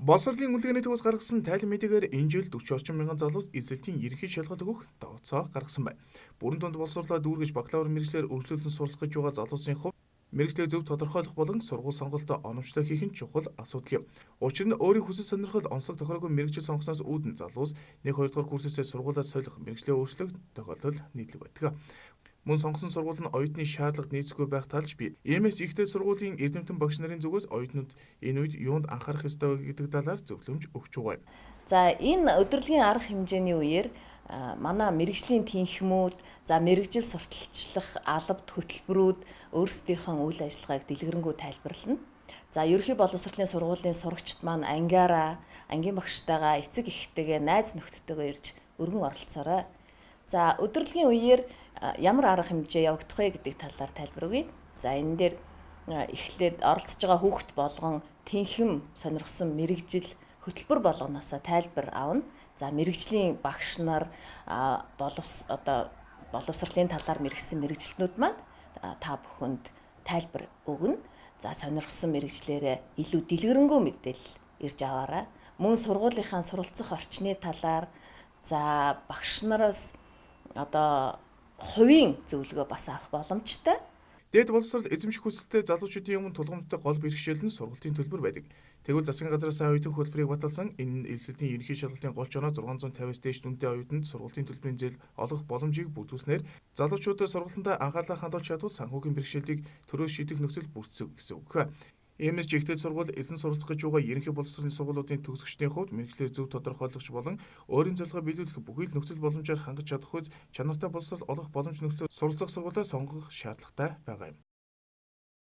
Боловсролын үнэлгээний төвөөс гаргасан тайлан мэдээгээр энэ жил 40 орчим мянган залуус элсэлтийн ерөнхий шалгалт өгөх тооцоо гаргасан байна. Бүрэн дунд боловсрлоо дүүргэж бакалавр мэргэжлээр үргэлжлүүлэн суралцах гэж байгаа залуусын хувьд мэргэжлээ зөв тодорхойлох болон сургууль сонголтоо оновчтой хийх нь чухал асуудал юм. Учир нь өөрийн хүсэл сонирхол онцлог тохироогүй мэргэжил сонгосноос үүдэн залуус 1 2 дугаар курсээсээ сургуулиа солих, мэргэжлээ өөрчлөх тохиолдол нийтлэг байдаг. Мөн сонгосон сургууль нь оюутны шаардлагад нийцэхгүй байх талж бий. Иймээс ихтэй сургуулийн эрдэмтэн багш нарын зүгээс оюутнууд энэ үед юунд анхаарах ёстой вэ гэдэг талаар зөвлөмж өгч байгаа юм. За, энэ удирдлагын арга хэмжээний үеэр манай мэргэжлийн тэнхмүүд, за мэргэжил сурталчлах албад хөтөлбөрүүд өөрсдийнхөө үйл ажиллагааг дэлгэрэнгүй тайлбарлана. За, ерөнхий боловсролын сургуулийн сурагчид маань ангиараа, ангийн багштайгаа, эцэг эхтэйгээ, найз нөхдөдтэйгээ ирж өргөн оролцоорой. За, удирдлагын үеэр ямар арга хэмжээ явагдах вэ гэдэг талаар тайлбар өгье. За, энэ дээр эхлээд оролцож байгаа хүүхэд болгон тэнхэм сонирхсон мэргэжил хөтөлбөр болгоноосоо тайлбар авна. За, мэргэжлийн багш нар одоо боловсролын талаар мэргэсэн мэргэжилтнүүд маань та бүхэнд тайлбар өгнө. За, сонирхсон мэргэжлээрээ илүү дэлгэрэнгүй мэдээлэл ирж аваарай. Мөн сургуулийнхаа суралцах орчны талаар, за багш нараас одоо хувийн зөвлөгөө бас авах боломжтой. Дээд боловсрол эзэмших хүсэлтэй залуучуудын өмнө тулгамдтай гол бэрхшээл нь сургалтын төлбөр байдаг. Тэгвэл засгийн газраас оюутан хөтөлбөрийг баталсан энэ элсэлтийн ерөнхий шалгалтын гол оноо 650-аас дээш дүнтэй оюутанд сургалтын төлбөрийн зээл олгох боломжийг бүрдүүлснээр залуучуудад сургалтандаа анхаарлаа хандуулж чадвал санхүүгийн бэрхшээлийг төрөөс шийдэх нөхцөл бүрдсэн гэсэн үг. Иймээс жигтэй сургууль элсэн суралцах гэж байгаа ерөнхий боловсролын сургуулиудын төгсөгчдийн хувьд мэргэжлээ зөв тодорхойлогч болон өөрийн зорилгоо биелүүлэх бүхий л нөхцөл боломжоор хангаж чадах үз чанартай боловсрол олох боломж нөхцөл суралцах сургуулиа сонгох шаардлагатай байгаа юм.